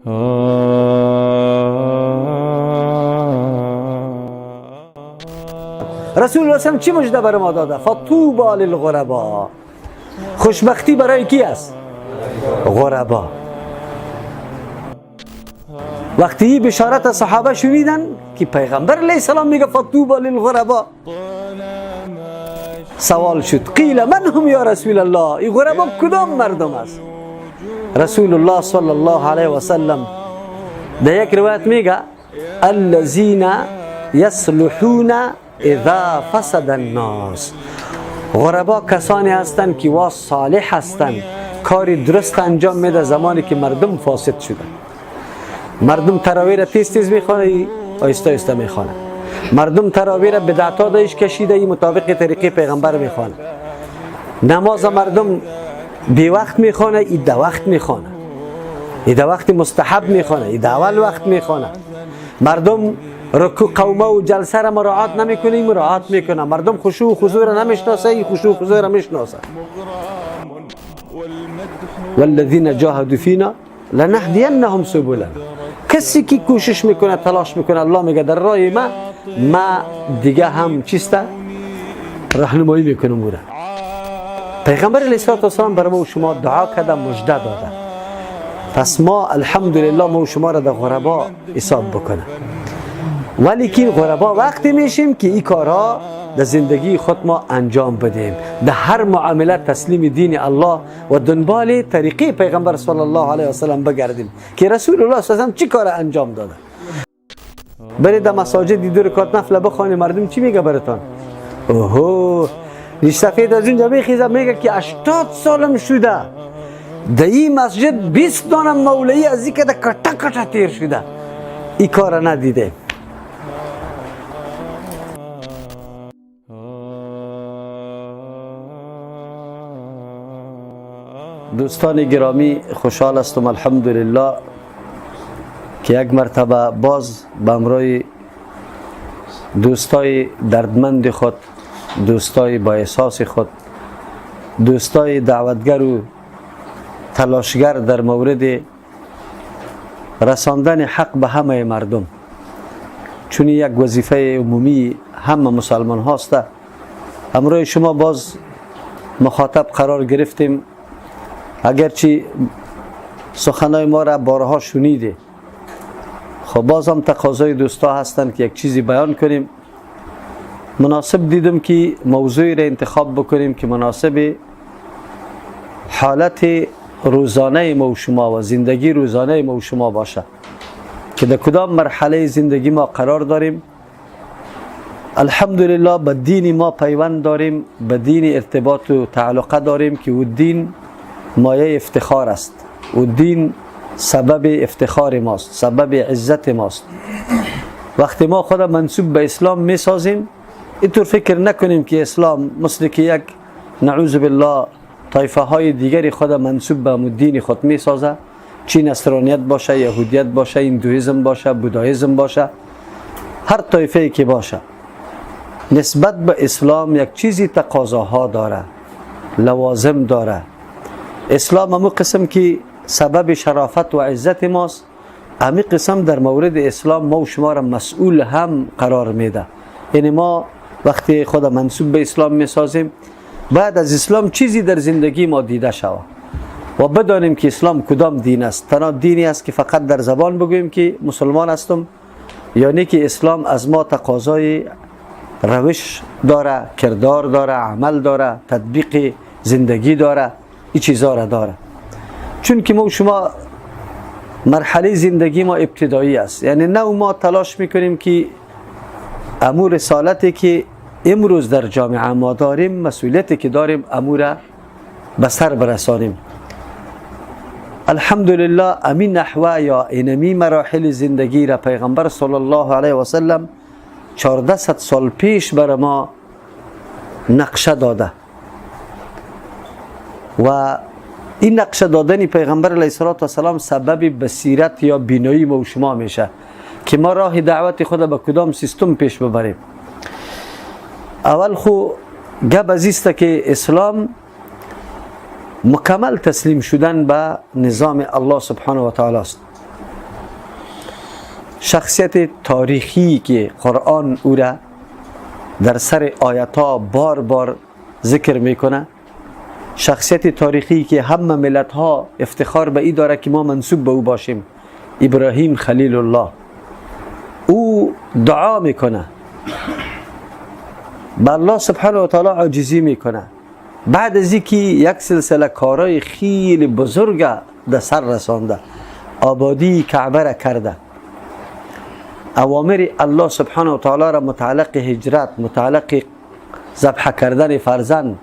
رسول الله صلی چی مژده بر ما داده؟ فطوبی للغربا. خوشبختی برای کی است؟ غربا. وقتی بشارت صحابه شنیدن که پیغمبر علیه السلام میگه فطوبی للغربا، سوال شد قیل من هم یا رسول الله، این غربا کدام مردم است؟ رسول الله صلی الله علیه و سلم در یک روایت میگه الذین یصلحون اذا فسد الناس. غربا کسانی هستند که وا صالح هستند، کاری درست انجام میده زمانی که مردم فاسد شدن. مردم تراویح را تیز تیز میخوانه، آیسته آیسته میخوانه. مردم تراویح را بدعتا دایش کشیده، ای مطابق طریقه پیغمبر میخوانه. نماز مردم بی وقت میخوانه، ای دو وقت میخوانه، ای دو وقت مستحب میخوانه، ای دو اول وقت میخوانه. مردم رکوع قومه و جلسه را مراعات نمیکنه، ای مراعات میکنه. مردم خشوع و خضوع را نمیشناسه، ای خشوع و خضوع را میشناسه. والذین جاهدوا فینا لنهدینهم سبلنا. کسی که کوشش میکنه، تلاش میکنه، الله میگه در راه ما دیگه هم چیسته راهنمایی میکنم او را. پیغمبر علیه السلام برای ما و شما دعا کرده، مژده داده. پس ما الحمدلله ما و شما را در غربا حساب بکنه. ولی که غربا وقتی میشیم که این کارها در زندگی خود ما انجام بدیم، در هر معامله تسلیم دین الله و دنبال طریقه پیغمبر صلی الله علیه و سلم بگردیم که رسول الله صلی الله علیه و سلم چی کار انجام داده. برید در مساجد دو رکعت نفل بخوانی، مردم چی میگه براتان؟ اوهو، ریش سفید از اونجا میخیزه میگه که 80 سالم شده، در این مسجد 20 دانه مولوی از این که کټه کټه تیر شده، این کار ندیده. دوستان گرامی، خوشحال هستم الحمدلله که یک مرتبه باز به همراه دوستای دردمند خود، دوستای با احساس خود، دوستای دعوتگر و تلاشگر در مورد رساندن حق به همه مردم، چون یک وظیفه عمومی همه مسلمان هاست، همراه شما باز مخاطب قرار گرفتیم. اگرچه سخنای ما را بارها شنیده، خب باز هم تقاضای دوستا هستند که یک چیزی بیان کنیم. مناسب دیدم که موضوعی را انتخاب بکنیم که مناسب حالت روزانه ما و شما و زندگی روزانه ما و شما باشه که در کدام مرحله زندگی ما قرار داریم. الحمدلله به دین ما پیوند داریم، به دین ارتباط و تعلقه داریم که او دین مایه افتخار است، و دین سبب افتخار ماست، سبب عزت ماست. وقتی ما خود منسوب به اسلام می سازیم، اینطور فکر نکنیم که اسلام مثل که یک نعوذ بالله طایفه های دیگری خود منسوب به دین خود می سازه، چی نصرانیت باشه، یهودیت باشه، هندویزم باشه، بودایزم باشه، هر طایفه که باشه، نسبت به اسلام یک چیزی تقاضاها داره، لوازم داره. اسلام همو قسم که سبب شرافت و عزت ماست، همی قسم در مورد اسلام ما و شما را مسئول هم قرار میده. یعنی ما وقتی خود منسوب به اسلام میسازیم، بعد از اسلام چیزی در زندگی ما دیده شود و بدانیم که اسلام کدام دین است. تنها دینی است که فقط در زبان بگوییم که مسلمان هستم، یعنی که اسلام از ما تقاضای روش داره، کردار داره، عمل داره، تطبیق زندگی داره، این چیزا را داره. چون که ما شما مرحله زندگی ما ابتدایی است، یعنی نه ما تلاش میکنیم که امور رسالتی که امروز در جامعه ما داریم، مسئولیتی که داریم، امور به سر برسانیم. الحمدلله امین نحوه یا اینمی مراحل زندگی را پیغمبر صلی الله علیه و سلم 1400 سال پیش بر ما نقشه داده و این نقشه دادن پیغمبر علیه السلام سبب بصیرت یا بینایی ما و شما میشه که ما راه دعوت خود به کدام سیستم پیش ببریم. اول خو گپ از که اسلام مکمل تسلیم شدن به نظام الله سبحانه و تعالی است. شخصیت تاریخی که قرآن او را در سر آیت ها بار بار ذکر میکنه، شخصیت تاریخی که همه ملت ها افتخار به ای داره که ما منسوب به او باشیم، ابراهیم خلیل الله، او دعا میکنه به الله سبحانه و تعالی، عاجزی میکنه بعد از اینکه یک سلسله کارهای خیلی بزرگ در سر رسانده، آبادی کعبه را کرده، اوامر الله سبحانه و تعالی را متعلق هجرت، متعلق ذبح کردن فرزند،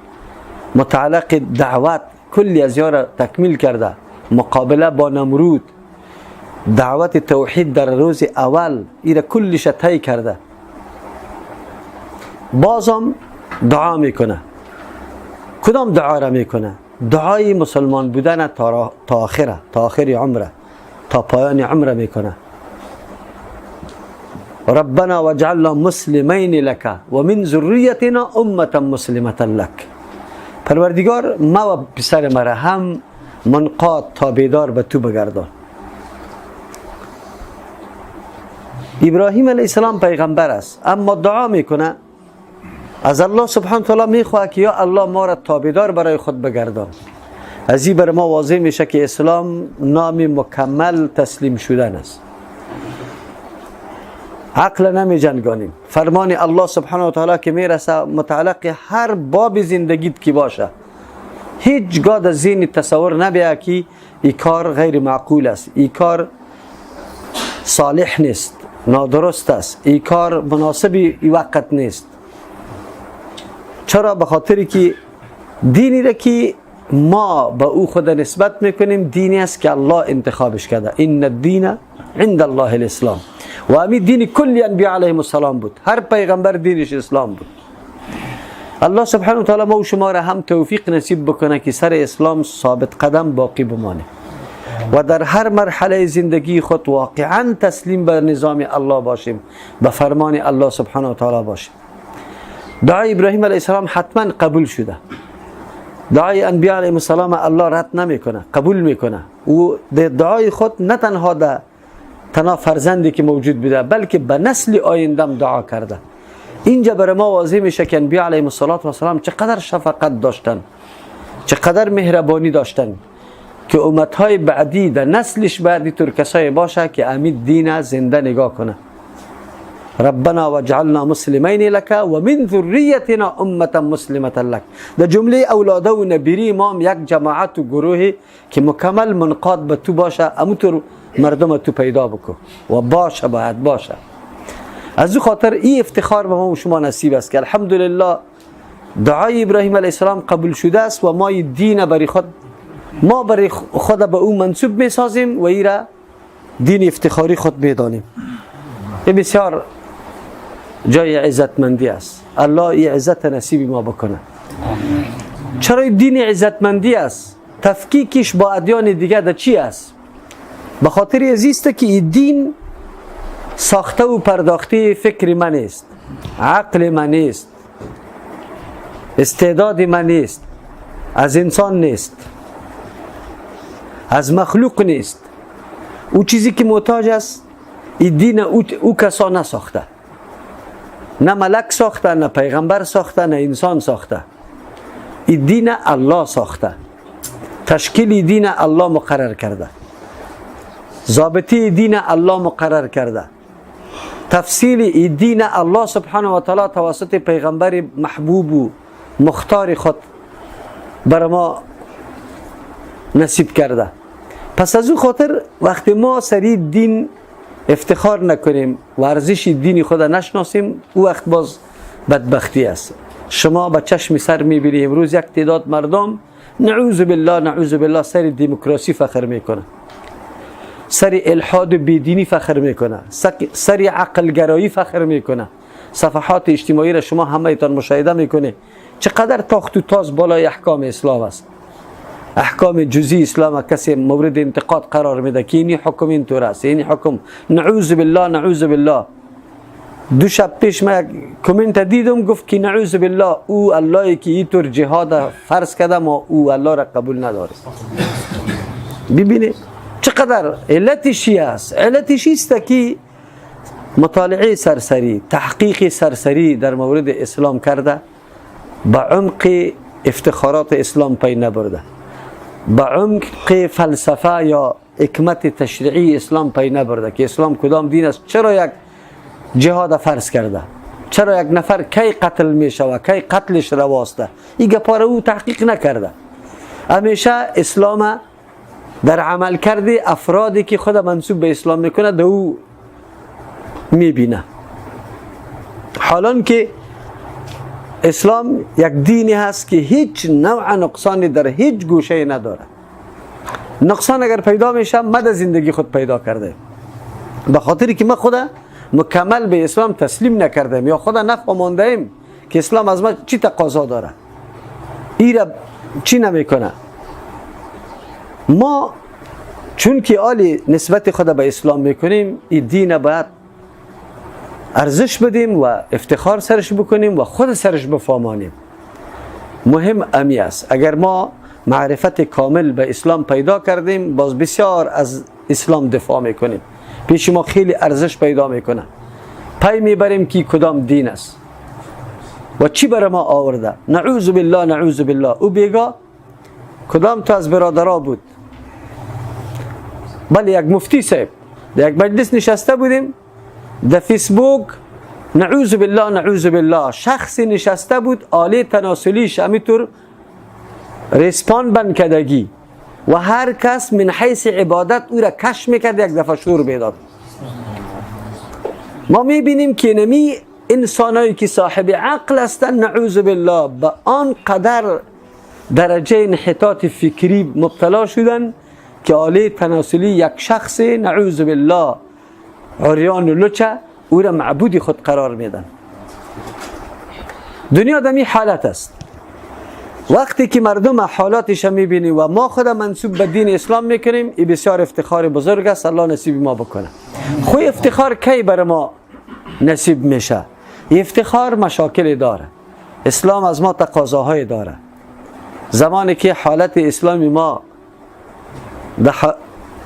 متعلق دعوت، کلی از را تکمیل کرده، مقابله با نمرود، دعوت توحید در روز اول، ایره کلش طی کرده. بازم دعا میکنه. کدام دعا را میکنه؟ دعای مسلمان بودن تا آخره، تا آخر عمره، تا پایان عمره میکنه. ربنا واجعلنا مسلمین لك و من ذریتنا امة مسلمة لك. پروردگار ما و پسر مرا هم منقاد تابعدار به تو بگردان. ابراهیم علیه السلام پیغمبر است، اما دعا میکنه از الله سبحانه تعالی، میخواد که یا الله ما را تابعدار برای خود بگردان. از این بر ما واضح میشه که اسلام نام مکمل تسلیم شدن است. عقل نمی جنگانیم، فرمان الله سبحانه و تعالی که میرسه متعلق هر باب زندگیت که باشه، هیچگاه در ذهن تصور نبیه که این کار غیر معقول است، این کار صالح نیست، نادرست است، این کار مناسب این وقت نیست. چرا؟ به خاطر که دینی را که ما به او خود نسبت میکنیم دینی است که الله انتخابش کرده. ان الدین عند الله الاسلام. و همین دین کلی انبیاء علیهم السلام بود، هر پیغمبر دینش اسلام بود. الله سبحانه و تعالی ما و شما را هم توفیق نصیب بکنه که سر اسلام ثابت قدم باقی بمانه و در هر مرحله زندگی خود واقعا تسلیم به نظام الله باشیم، به فرمان الله سبحانه و تعالی باشیم. دعای ابراهیم علیه السلام حتما قبول شده. دعای انبیاء علیهم السلام الله رد نمیکنه، قبول میکنه. او دعای خود نه تنها در تنها فرزندی که موجود بوده، بلکه به نسل آیندم دعا کرده. اینجا برای ما واضح میشه که انبیاء علیهم السلام چقدر شفقت داشتن، چقدر مهربانی داشتن که امتهای بعدی در نسلش بعدی تر کسای باشه که امید دین زنده نگاه کنه. ربنا واجعلنا مسلمین لك و من ذریتنا امة مسلمة لك. در جمله اولاده و نبیری امام یک جماعت و گروهی که مکمل منقاد به تو باشه، اموتر مردم تو پیدا بکن و باشه، باید باشه. از او خاطر این افتخار به ما و شما نصیب است که الحمدلله دعای ابراهیم علیه السلام قبول شده است و ما دین برای خود، ما برای خود به او منسوب میسازیم و ای را دین افتخاری خود میدانیم. این بسیار جای عزتمندی است. الله این عزت نصیب ما بکنه. چرا دین عزتمندی است؟ تفکیکش با ادیان دیگه در چی است؟ به خاطر ازیست که این دین ساخته و پرداخته فکر من است، عقل من نیست، استعداد من نیست، از انسان نیست، از مخلوق نیست. او چیزی که محتاج است این دین او کسا نساخته، نه ملک ساخته، نه پیغمبر ساخته، نه انسان ساخته. این دین الله ساخته، تشکیل دین الله مقرر کرده، ضابطه دین الله مقرر کرده، تفصیل دین الله سبحانه و تعالی توسط پیغمبر محبوب و مختار خود بر ما نصیب کرده. پس از او خاطر وقتی ما سری دین افتخار نکنیم و ارزش دین خود نشناسیم، او وقت باز بدبختی است. شما با چشم سر میبینی امروز یک تعداد مردم نعوذ بالله نعوذ بالله سر دموکراسی فخر میکنه، سر الحاد و بیدینی فخر میکنه، سر عقلگرایی فخر میکنه. صفحات اجتماعی را شما همه ایتان مشاهده میکنه چقدر تاخت و تاز بالای احکام اسلام است. احکام جزئی اسلام کسی مورد انتقاد قرار میده که اینی حکم اینطور است، اینی حکم، نعوذ بالله نعوذ بالله. دو شب پیش من کامنت دیدم گفت که نعوذ بالله او اللهی که اینطور جهاد فرض کرده ما او الله را قبول نداره. ببینید چقدر علتش است. علتش است که مطالعه سرسری، تحقیق سرسری در مورد اسلام کرده، به عمق افتخارات اسلام پی نبرده، به عمق فلسفه یا حکمت تشریعی اسلام پی نبرده که اسلام کدام دین است، چرا یک جهاد فرض کرده، چرا یک نفر کی قتل می شود، کی قتلش رواست، این گپا رو او تحقیق نکرده. همیشه اسلام در عمل کرده افرادی که خود منسوب به اسلام میکنه در او میبینه، حالان که اسلام یک دینی هست که هیچ نوع نقصانی در هیچ گوشه نداره. نقصان اگر پیدا میشه ما در زندگی خود پیدا کرده، به خاطری که ما خود مکمل به اسلام تسلیم نکردیم یا خود نفهمانده ایم که اسلام از ما چی تقاضا داره، ای را چی نمیکنه. ما چون که آلی نسبت خود به اسلام میکنیم، این دین باید ارزش بدیم و افتخار سرش بکنیم و خود سرش بفهمانیم. مهم امی است. اگر ما معرفت کامل به اسلام پیدا کردیم، باز بسیار از اسلام دفاع میکنیم، پیش ما خیلی ارزش پیدا میکنه، پی میبریم که کدام دین است و چی برای ما آورده. نعوذ بالله، نعوذ بالله. او بیگا کدام تا از برادرها بود، بله یک مفتی صاحب، در یک مجلس نشسته بودیم در فیسبوک، نعوذ بالله نعوذ بالله، شخصی نشسته بود آله تناسلیش همینطور ریسپان بند کدگی و هر کس من حیث عبادت او را کش میکرد، یک دفعه شور بیداد. ما میبینیم که نمی انسانایی که صاحب عقل هستند نعوذ بالله به آن قدر درجه انحطاط فکری مبتلا شدن که آله تناسلی یک شخص نعوذ بالله عریان و لچه او را معبود خود قرار میدن. دنیا دمی حالت است. وقتی که مردم حالاتش میبینی و ما خود منسوب به دین اسلام میکنیم، این بسیار افتخار بزرگ است. الله نصیب ما بکنه. خو افتخار کی بر ما نصیب میشه؟ افتخار مشاکل داره. اسلام از ما تقاضاهای داره. زمانی که حالت اسلامی ما در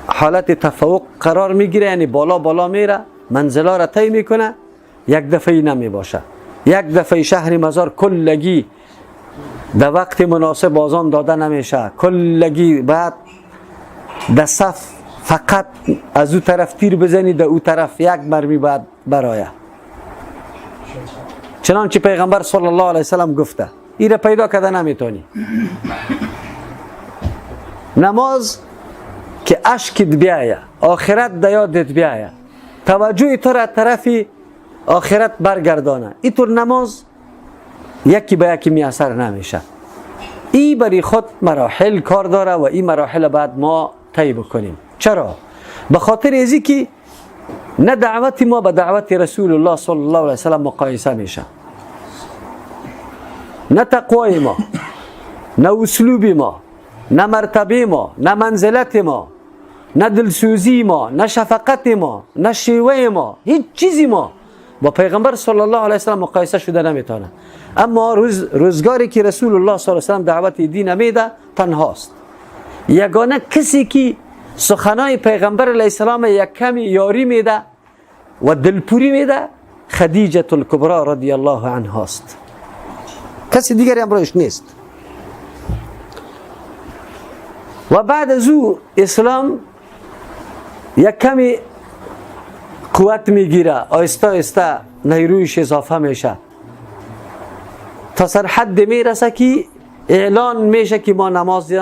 حالت تفوق قرار میگیره، یعنی بالا بالا میره، منزلا را طی میکنه، یک دفعه نمی باشه. یک دفعه شهر مزار کلگی در وقت مناسب آذان داده نمیشه، کلگی بعد در صف فقط از او طرف تیر بزنی در او طرف یک مرمی بعد برایه، چنانچه پیغمبر صلی الله علیه وسلم گفته. این را پیدا کرده نمیتونی. نماز که اشکت بیایه، آخرت در یادت بیایه، توجه تو را طرف آخرت برگردانه، اینطور نماز یکی به یکی میسر نمیشه. ای برای خود مراحل کار داره و این مراحل بعد ما طی بکنیم. چرا؟ به خاطر ازی که نه دعوت ما به دعوت رسول الله صلی الله علیه وسلم مقایسه میشه، نه تقوای ما، نه اسلوب ما، نه مرتبه ما، نه منزلت ما، نه دلسوزی ما، نه شفقت ما، نه شیوه ما، هیچ چیزی ما با پیغمبر صلی الله علیه وسلم مقایسه شده نمیتونه. اما روزگاری که رسول الله صلی الله علیه وسلم دعوت دین میده تنهاست. یگانه کسی که سخنای پیغمبر علیه السلام یک کمی یاری میده و دلپوری میده خدیجه الکبرى رضی الله عنها است. کسی دیگری امروز نیست. و بعد از او اسلام یک کمی قوت میگیره، آهسته آهسته نیرویش اضافه میشه تا سر حد میرسه که اعلان میشه که ما نماز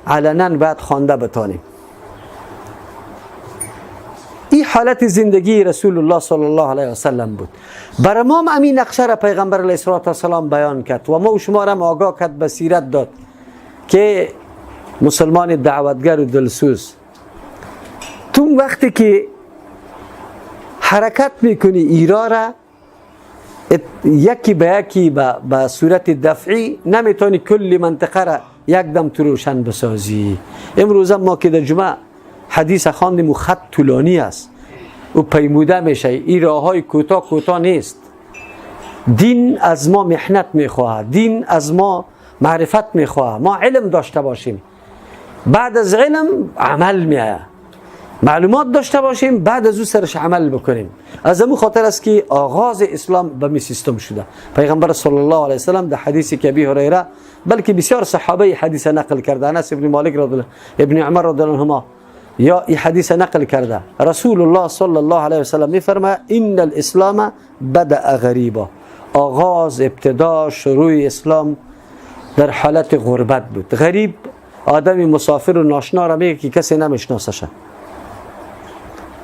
علنا باید خوانده بتانیم. این حالت زندگی رسول الله صلی الله علیه وسلم بود. برای ما همین نقشه را پیغمبر علیه السلام بیان کرد و ما و شما را آگاه کرد، بصیرت داد که مسلمان دعوتگر و دلسوز تو وقتی که حرکت میکنی ایرا را یکی به یکی به صورت دفعی نمیتونی کل منطقه را یک دم تو روشن بسازی. امروز ما که در جمعه حدیث خواندیم و خط طولانی است و پیموده میشه، این راه های کوتاه کوتاه نیست. دین از ما محنت میخواهد، دین از ما معرفت میخواهد، ما علم داشته باشیم، بعد از علم عمل میآید. معلومات داشته باشیم، بعد از او سرش عمل بکنیم. از امو خاطر است که آغاز اسلام به می سیستم شده. پیغمبر صلی الله علیه وسلم در حدیثی که ابی هریره، بلکه بسیار صحابه حدیث نقل کرده، انس ابن مالک رضی الله، ابن عمر رضی الله عنهما یا این حدیث نقل کرده، رسول الله صلی الله علیه وسلم میفرماید ان الاسلام بدأ غریبا. آغاز، ابتدا، شروع اسلام در حالت غربت بود. غریب آدمی مسافر و ناشنا را میگه که کسی نمیشناسشه.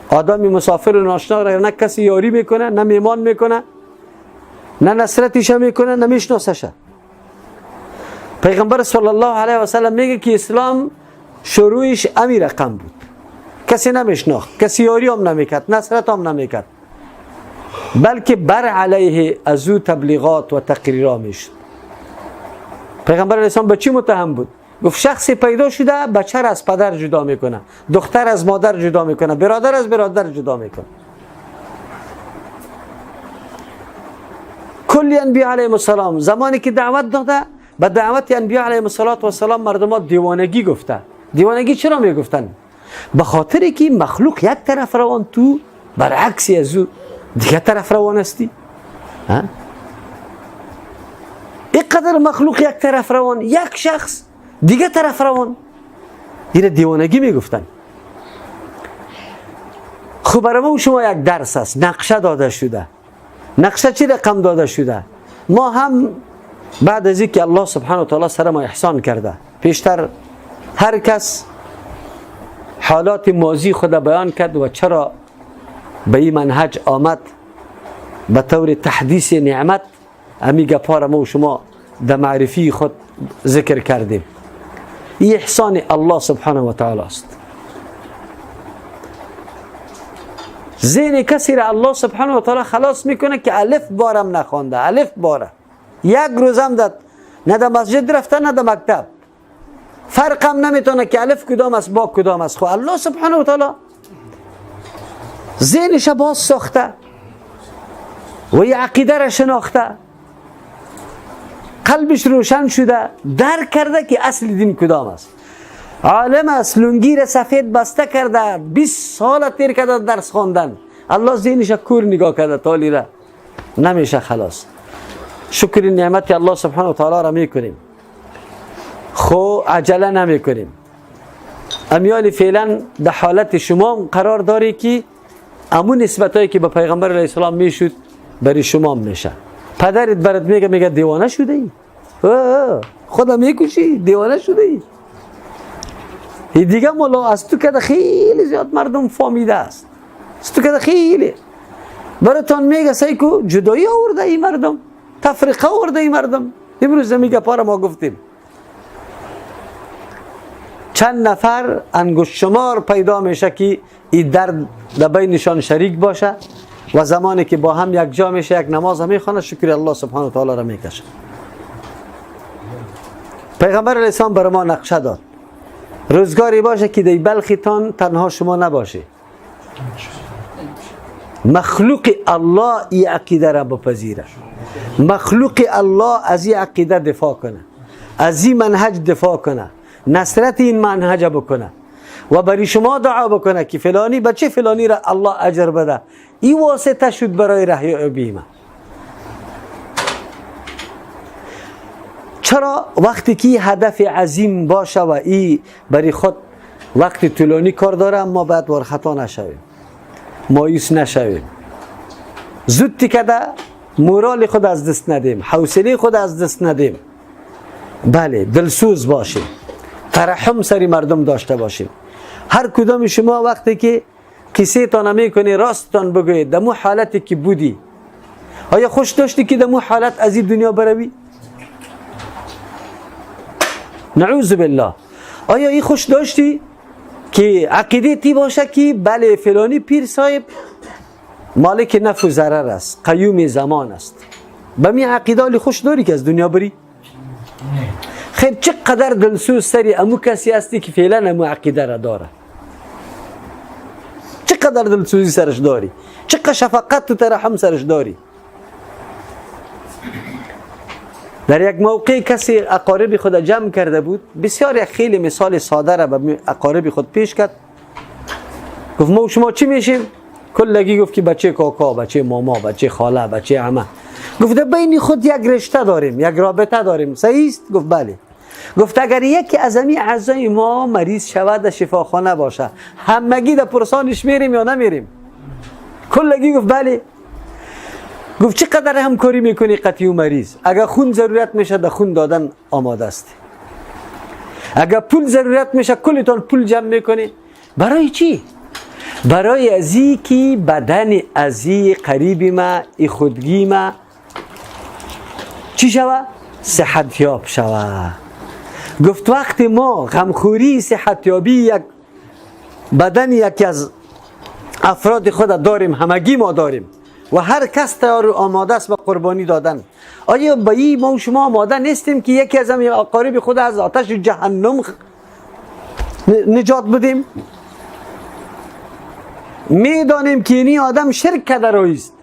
آدمی مسافر و ناشنا را نه کسی یاری میکنه، نه میمان میکنه، نه نصرتش میکنه، نه میشناسشه. پیغمبر صلی الله علیه و سلم میگه که اسلام شروعش امی رقم بود، کسی نمیشناخت، کسی یاری هم نمیکرد، نصرت هم نمیکرد، بلکه بر علیه از او تبلیغات و تقریرها میشد. پیغمبر اسلام به چی متهم بود؟ گفت شخصی پیدا شده بچه را از پدر جدا میکنه، دختر از مادر جدا میکنه، برادر از برادر جدا میکنه. کلی انبیاء علیهم السلام زمانی که دعوت داده، به دعوت انبیاء علیهم السلام مردم ها دیوانگی گفته. دیوانگی چرا میگفتن؟ به خاطر که مخلوق یک طرف روان، تو برعکس از او دیگه طرف روان هستی. اینقدر مخلوق یک طرف روان، یک شخص دیگه طرف روان، این دیوانگی میگفتن. خب برای ما شما یک درس است، نقشه داده شده. نقشه چی رقم داده شده؟ ما هم بعد از اینکه الله سبحانه و تعالی سر ما احسان کرده، پیشتر هر کس حالات ماضی خود بیان کرد و چرا به این منهج آمد به طور تحدیث نعمت، امی گپا را ما و شما در معرفی خود ذکر کردیم. این احسان الله سبحانه و تعالی است. ذهن کسی را الله سبحانه و تعالی خلاص میکنه که الف بارم نخوانده، الف باره یک روزم داد، نه در مسجد رفته نه در مکتب، فرقم نمیتونه که الف کدام است با کدام است. خب الله سبحانه و تعالی ذهنش باز ساخته و یه عقیده را شناخته، قلبش روشن شده، درک کرده که اصل دین کدام است. عالم است، لنگی را سفید بسته کرده، 20 سال تیر کرده درس خواندن، الله ذهنش کور نگاه کرده، تالی را نمیشه خلاص. شکر نعمت الله سبحانه و تعالی را میکنیم، خو عجله نمیکنیم. امیال فعلا در حالت شما قرار داری که امون نسبت هایی که به پیغمبر علیه السلام میشد برای شما میشه. پدرت برات میگه، میگه دیوانه شده ای، خدا میکشی، دیوانه شده ای. دیگه مولا از تو که خیلی زیاد مردم فامیده است، از تو که خیلی براتون میگه سیکو جدایی آورده ای مردم، تفریقه آورده ای مردم. امروز میگه پارا ما گفتیم چند نفر انگشت شمار پیدا میشه که این درد در بینشان شریک باشه و زمانی که با هم یک جا میشه، یک نماز هم میخوانه، شکر الله سبحانه و تعالی را میکشه. پیغمبر علیه السلام برای ما نقشه داد. روزگاری باشه که در بلخیتان تنها شما نباشه، مخلوق الله ای عقیده را بپذیره، مخلوق الله از این عقیده دفاع کنه، از این منهج دفاع کنه، نصرت این منهج بکنه و برای شما دعا بکنه که فلانی بچه فلانی را الله اجر بده. این واسطه شد برای رهیابی ما. چرا وقتی که هدف عظیم باشه و ای برای خود وقت طولانی کار داره، ما باید وار خطا نشویم، مایوس نشویم، زود تکده مورال خود از دست ندیم، حوصله خود از دست ندیم، بله دلسوز باشیم، ترحم سری مردم داشته باشیم. هر کدام شما وقتی که قصه تان میکنی راستتان بگویید دمو حالتی که بودی، آیا خوش داشتی که دمو حالت از این دنیا بروی؟ نعوذ بالله. آیا این خوش داشتی که عقیده تی باشه که بله فلانی پیر صاحب مالک نفع و ضرر است، قیوم زمان است، به می عقیده خوش داری که از دنیا بری؟ خیر، چقدر دلسوز سری امو کسی هستی که فعلا امو عقیده را داره، چقدر دلسوزی سرش داری، چقدر شفقت و ترحم سرش داری. در یک موقع کسی اقارب خود جمع کرده بود، بسیار یک خیلی مثال ساده را به اقارب خود پیش کرد. گفت ما و شما چی میشیم؟ کلگی گفت که بچه کاکا، بچه ماما، بچه خاله، بچه عمه. گفت بین خود یک رشته داریم، یک رابطه داریم، صحیح است؟ گفت بله. گفت اگر یکی از امی اعضای ما مریض شود در شفاخانه باشه، همگی در پرسانش میریم یا نمیریم؟ کلگی گفت بله. گفت چقدر همکاری میکنی قطعی و مریض؟ اگر خون ضرورت میشه در خون دادن آماده است، اگر پول ضرورت میشه کلتان پول جمع میکنی. برای چی؟ برای ازی که بدن ازی قریب ما، ای خودگی ما چی شوه؟ صحت یاب شوه. گفت وقتی ما غمخوری صحت یابی یک بدن یکی از افراد خود داریم، همگی ما داریم و هر کس تیار و آماده است به قربانی دادن، آیا با این ما و شما آماده نیستیم که یکی از همین اقارب خود از آتش جهنم نجات بدیم؟ میدانیم که اینی آدم شرک کرده رویست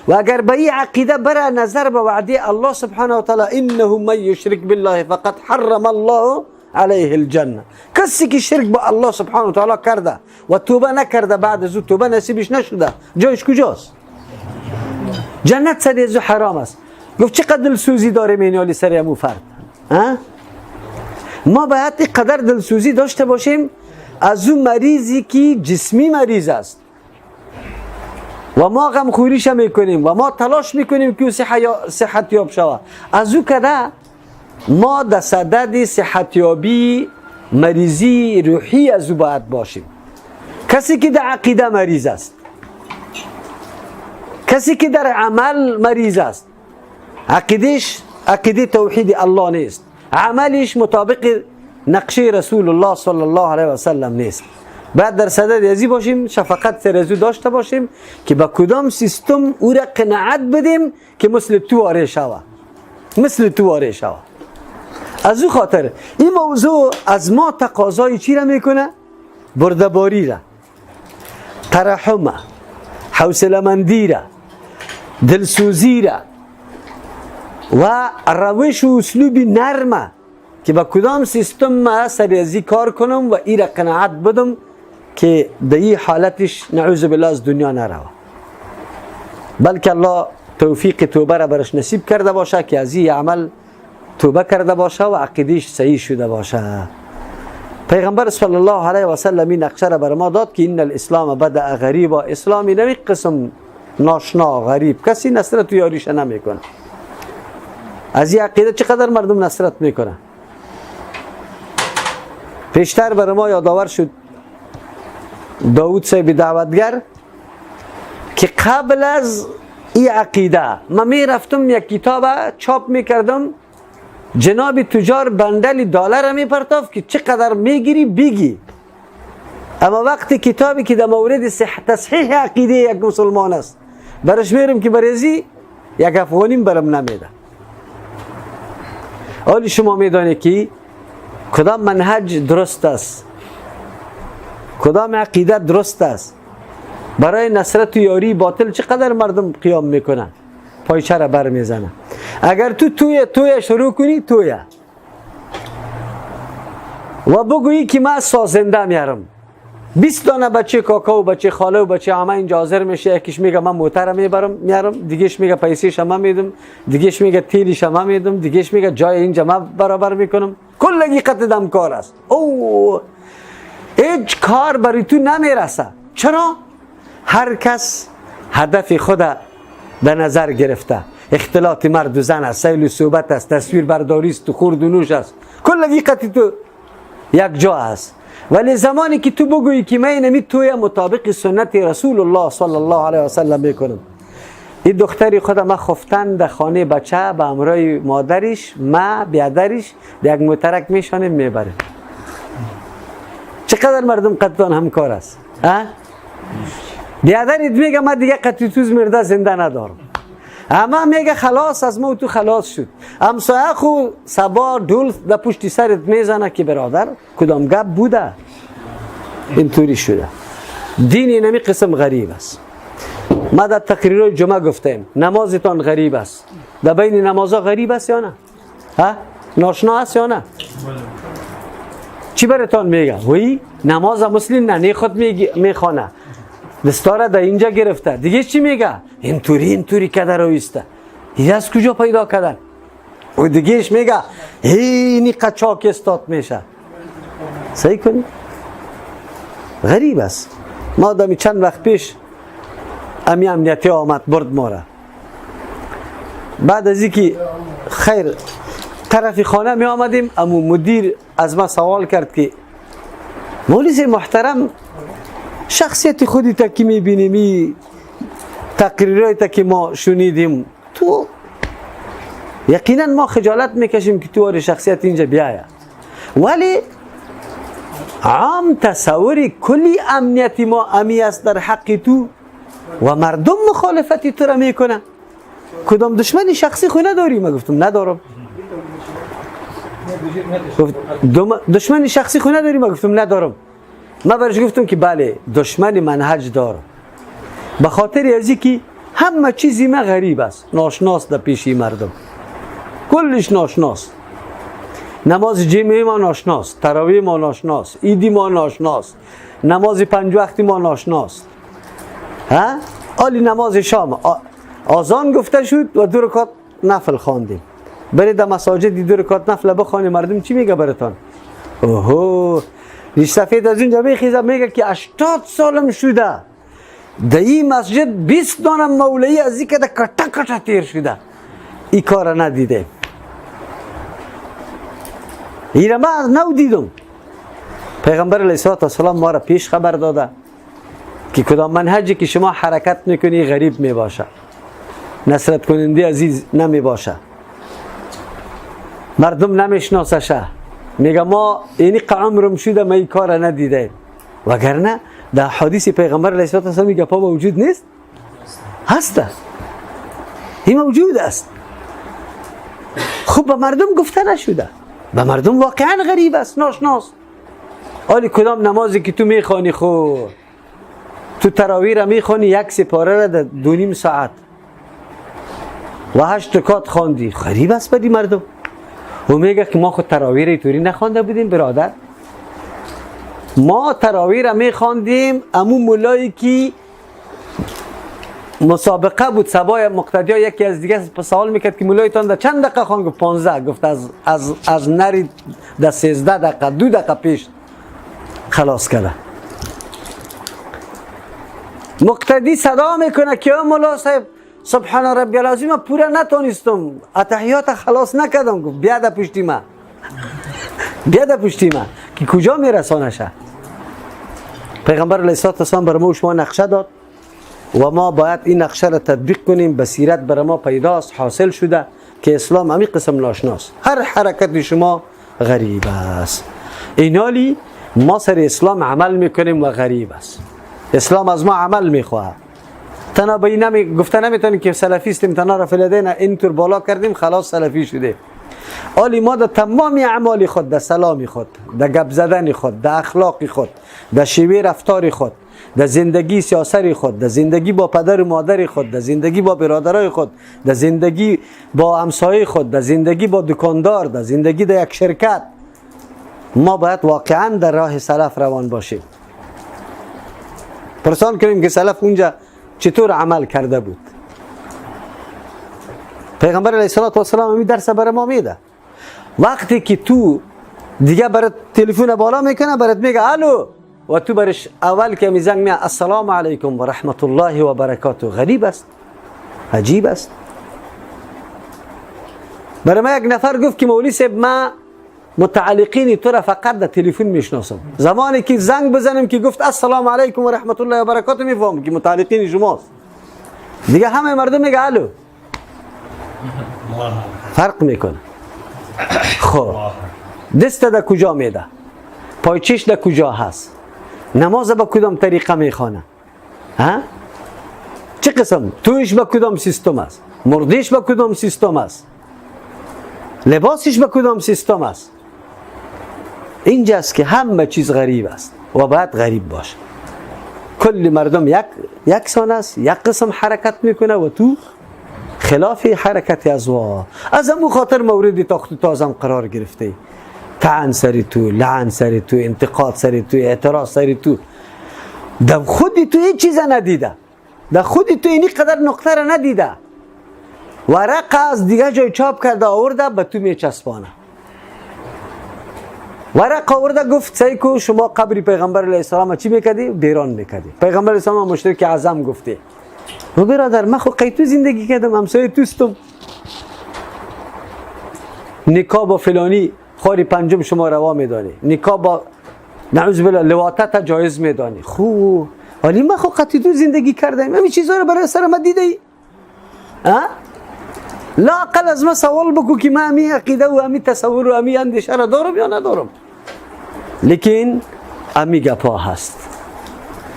و اگر به این عقیده بره نظر به وعده الله سبحانه و تعالی، انه من یشرک بالله فقد حرم الله علیه الجنه، کسی که شرک با الله سبحانه و تعالی کرده و توبه نکرده، بعد از او توبه نصیبش نشده، جایش کجاست؟ جنت سر از او حرام است. گفت چقدر دلسوزی داریم اینالی سر امو فرد؟ ما باید قدر دلسوزی داشته باشیم از اون مریضی که جسمی مریض است و ما غمخوریش میکنیم و ما تلاش میکنیم که او صحت یاب شود. از او کده ما در صدد صحت یابی مریضی روحی از او باید باشیم. کسی که در عقیده مریض است، کسی که در عمل مریض است، عقیدش عقیده توحید الله نیست، عملش مطابق نقشه رسول الله صلی الله علیه و سلم نیست، باید در صدد ازی باشیم، شفقت سر ازو داشته باشیم که با کدام سیستم او را قناعت بدیم که مثل تو آره شوه، مثل تو آره شوه. از او خاطر این موضوع از ما تقاضای چی را میکنه؟ بردباری را، ترحم، حوصله مندی را، دلسوزی را و روش و اسلوب نرمه که با کدام سیستم ما سر ازی کار کنم و ای را قناعت بدم که در این حالتش نعوذ بالله از دنیا نروه، بلکه الله توفیق توبه را برش نصیب کرده باشه که از این عمل توبه کرده باشه و عقیدهش صحیح شده باشه. پیغمبر صلی الله علیه و سلم این نقشه را بر ما داد که ان الاسلام بدأ غریبا، اسلام این قسم ناشنا غریب، کسی نصرت و یاریش نمیکنه. از این عقیده چقدر مردم نصرت میکنه؟ پیشتر بر ما یادآور شد داود صاحب دعوتگر که قبل از این عقیده من میرفتم یک کتاب چاپ میکردم، جناب تجار بندل دلار میپرتاف که چقدر میگیری بگی، اما وقتی کتابی که در مورد تصحیح عقیده یک مسلمان است برش میرم که برزی یک افغانیم برم نمیده. حالی شما میدانید که کدام منهج درست است، کدام عقیده درست است. برای نصرت و یاری باطل چقدر مردم قیام میکنن، پایچه را بر میزنن. اگر تو توی شروع کنی توی و بگویی که من سازنده میارم، 20 دانه بچه کاکا و بچه خاله و بچه عمه اینجا حاضر میشه، یکیش میگه من موتر میبرم میارم، دیگهش میگه پیسیش من میدم، دیگهش میگه تیلیش من میدم، دیگهش میگه جای اینجا من برابر میکنم. کلگی قطع دم کار است. او هیچ کار برای تو نمیرسه. چرا؟ هر کس هدف خود در نظر گرفته. اختلاط مرد و زن است، سیل و صحبت است، تصویر برداری است، خورد و نوش است، کلگی قطع تو یک جا است. ولی زمانی که تو بگویی که من اینمی توی مطابق سنت رسول الله صلی الله علیه و سلم میکنم، این دختری خود ما خفتن در خانه بچه به همراه مادرش، ما بیادرش در یک مترک میشانیم میبریم. چقدر مردم قطعان همکار است. بیادرت میگه من دیگه قطعی توز مرده زنده ندارم، اما میگه خلاص از ما تو خلاص شد. همسایه خو سبا دول در پشت سرت میزنه که برادر کدام گپ بوده، اینطوری شده. دین اینمی قسم غریب است. ما در تقریر جمعه گفتیم نمازتان غریب است. در بین نمازها غریب است یا نه؟ ها؟ ناشنا است یا نه؟ چی براتون میگه؟ وی نماز مسلم نه خود میخوانه، دستاره در اینجا گرفته، دیگه چی میگه؟ اینطوری اینطوری کده رویسته، این از کجا پیدا کردن؟ و دیگهش میگه اینی قچاک استاد میشه. صحیح کنی؟ غریب است. ما دمی چند وقت پیش امی امنیتی آمد برد ما را، بعد از اینکه خیر طرف خانه می آمدیم، امو مدیر از ما سوال کرد که مولوی محترم شخصیت خودی تا که می بینیم، تقریرهای تا که ما شنیدیم، تو یقینا ما خجالت میکشیم که تو شخصیت اینجا بیاید، ولی عام تصور کلی امنیتی ما امی است در حق تو و مردم مخالفتی تو را میکنه، کدام دشمن شخصی خو نداری؟ ما گفتم ندارم. گفت دشمن شخصی خو نداری؟ ما گفتم ندارم. ما برش گفتم که بله دشمن منهج دارم، به خاطر از اینکه همه چیزی ما غریب است، ناشناس در پیشی مردم، کلش ناشناس. نماز جمعه ما ناشناس، تراویح ما ناشناس، عیدی ما ناشناس، نماز پنج وقتی ما ناشناس، ها؟ آلی نماز شام آذان گفته شد و دو رکعت نفل خواندیم. برید در مساجد دو رکعت نفل بخوانیم، مردم چی میگه براتان؟ اوهو ریش سفید از اونجا میخیزه میگه که 80 سالم شده در این مسجد 20 دانه مولوی از این که کټه کټه تیر شده، این کار ندیده. این ما از نو دیدم. پیغمبر علیه السلام ما را پیش خبر داده که کدام منهجی که شما حرکت میکنی غریب میباشه، نصرت کننده عزیز نمیباشه، مردم نمیشناسشه. میگه ما اینی عمرم شده ما این کار ندیده، وگرنه در حدیث پیغمبر علیه السلام میگه پا موجود نیست، هسته، این موجود است. خب به مردم گفته نشده، به مردم واقعا غریب است، ناشناس. آلی کدام نمازی که تو میخوانی، خو تو تراویح را میخوانی یک سپاره را در 2.5 ساعت و 8 رکعت خواندی، غریب است بدی مردم. و میگه که ما خود تراویح را اینطوری نخوانده بودیم برادر، ما تراویح را میخواندیم امو مولایی که مسابقه بود سبای مقتدیا یکی از دیگه سوال میکرد که مولایتان در چند دقیقه خواند؟ گفت 15. گفت از نری در 13 دقیقه 2 دقیقه پیش خلاص کرده. مقتدی صدا میکنه که مولا صاحب سبحان ربی العظیم پورا نتونستم، اتحیات خلاص نکردم. گفت بیا در پشتی ما، بیا در پشتی ما که کجا میرسانشه. پیغمبر علیه السلام بر ما و شما نقشه داد و ما باید این نقشه را تطبیق کنیم. بصیرت بر ما پیداست، حاصل شده که اسلام همین قسم ناشناس، هر حرکت شما غریب است. اینالی ما سر اسلام عمل میکنیم و غریب است. اسلام از ما عمل میخواهد. تنها به این گفته نمیتونیم که سلفیستیم، تنها رفع الیدین اینطور بالا کردیم خلاص سلفی شده. آلی ما در تمام اعمال خود، در سلام خود، در گپ زدن خود، در اخلاق خود، در شیوه رفتار خود، در زندگی سیاسی خود، در زندگی با پدر و مادر خود، در زندگی با برادرای خود، در زندگی با همسایه خود، در زندگی با دکاندار، در زندگی در یک شرکت، ما باید واقعا در راه سلف روان باشیم. پرسان کنیم که سلف اونجا چطور عمل کرده بود. پیغمبر علیه السلام این درس برای ما میده. وقتی که تو دیگه برات تلفن بالا میکنه، برات میگه الو، و تو برش اول که میزنگ میگه السلام علیکم و رحمت الله و برکاته، غریب است، عجیب است. برای ما یک نفر گفت که مولوی صاحب ما متعلقین تو را فقط در تلفن میشناسم. زمانی که زنگ بزنم که گفت السلام علیکم و رحمت الله و برکاته میفهمم که متعلقین شماست. دیگه همه مردم میگه الو، فرق میکنه. خب دست در کجا میده، پایچش در کجا هست، نماز به کدام طریقه میخوانه، ها چه قسم تویش به کدام سیستم است، مردیش به کدام سیستم است، لباسش به کدام سیستم است. اینجاست که همه چیز غریب است و باید غریب باشه. کل مردم یکسان است، یک قسم حرکت میکنه و تو خلاف حرکت از وا. از همون خاطر مورد تاخت تازم قرار گرفته. طعن سری تو، لعن سری تو، انتقاد سری تو، اعتراض سری تو. در خودی تو هیچ چیز ندیده، در خودی تو اینی قدر نقطه را ندیده، ورقه از دیگه جای چاپ کرده آورده به تو میچسبانه. ورقه آورده گفت سعی کو شما قبر پیغمبر علیه السلام چی میکردی؟ بیران میکردی. پیغمبر علیه السلام مشرک اعظم گفته. و برادر من خو قیتو زندگی کردم، همسایه توستم، نکاح با فلانی خاری پنجم شما روا میدانی، نکاح با نعوذ بالله لواطت جایز میدانی. خو ولی من خو قطعی تو زندگی کردم، همین چیزا رو برای سر ما دیده ای؟ لااقل از ما سوال بکو که من همی عقیده و همی تصور و همی اندیشه را دارم یا ندارم. لیکن همی گپا هست،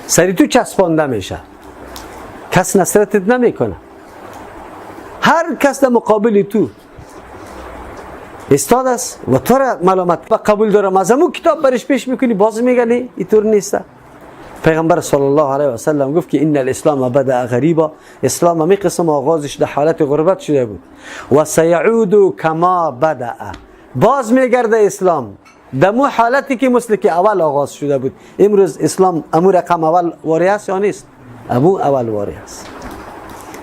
سری تو چسبانده میشه، کس نصرتت نمیکنه. هر کس در مقابل تو استاد است و تو را ملامت قبول دارم، از همون کتاب برش پیش میکنی باز میگه نه اینطور نیست. پیغمبر صلی الله علیه و سلم گفت که ان الاسلام بدا غریبا، اسلام همی قسم آغازش در حالت غربت شده بود، و سیعود کما بدا، باز میگرده اسلام دمو حالتی که مثل که اول آغاز شده بود. امروز اسلام امو رقم اول واری است یا نیست؟ امو اول واری است.